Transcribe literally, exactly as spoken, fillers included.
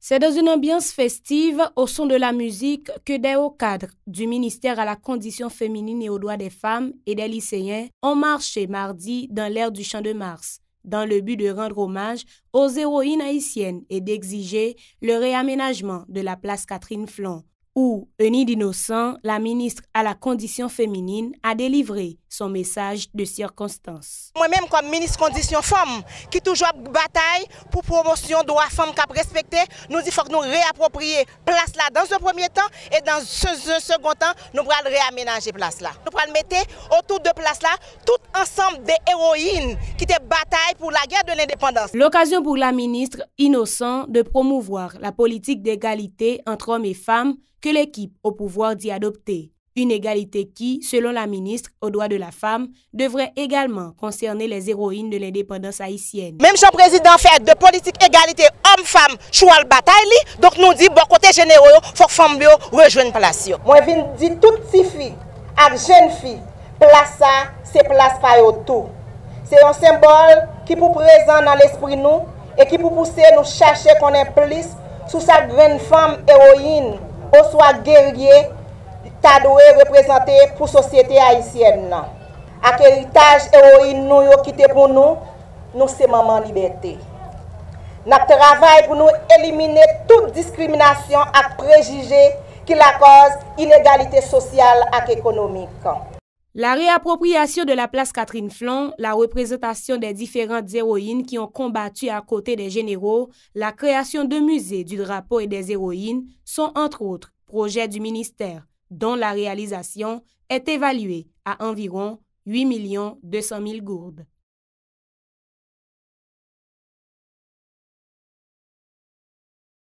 C'est dans une ambiance festive, au son de la musique, que des hauts cadres du ministère à la condition féminine et aux droits des femmes et des lycéens ont marché mardi dans l'aire du Champ de Mars, dans le but de rendre hommage aux héroïnes haïtiennes et d'exiger le réaménagement de la place Catherine Flon, où Eunide Innocent, la ministre à la condition féminine, a délivré son message de circonstance. Mwen menm, kòm minis kondisyon fanm, ki toujou ap batay pou pwomosyon dwa fanm k ap respekte, nou di fòk nou reapwopriye plas la dans un premier temps, et dans un second temps, nou pral reamenaje plas la. Nou pral mete otou de plas la tout ansanm de ewoyin ki te batay pou la guerre de l'indépendance. L'occasion pour la ministre Innocent de promouvoir la politique d'égalité entre hommes et femmes que l'équipe au pouvoir dit adopter. Une égalité qui, selon la ministre aux droits de la femme, devrait également concerner les héroïnes de l'indépendance haïtienne. Menm jan prezidan fè de politik egalite òm fanm chwal batay li, donk nou di bò kote jenero yo, fòk fanm yo rejwenn plas yo. Mwen vin di tout tifi ak jèn fi, plas sa se plas pa yo tou. Se yon senbòl ki pou prezan nan lespri nou e ki pou pouse nou chache konnen plis sou sa grenn fanm ewoyin oswa gerye ta dwe reprezante pou sosyete ayisyèn nan. Ak eritaj ewoyin nou yo kite pou nou, nou se manman libète. N ap travay pou nou elimine tout diskriminasyon ak prejije ki lakòz inegalite sosyal ak ekonomik. La réappropriation de la place Catherine Flon, la représentation des différentes héroïnes qui ont combattu à côté des généraux, la création d'un musée du drapeau et des héroïnes sont entre autres projets du ministère, dont la réalisation est évaluée à environ huit millions deux cent mille gourdes.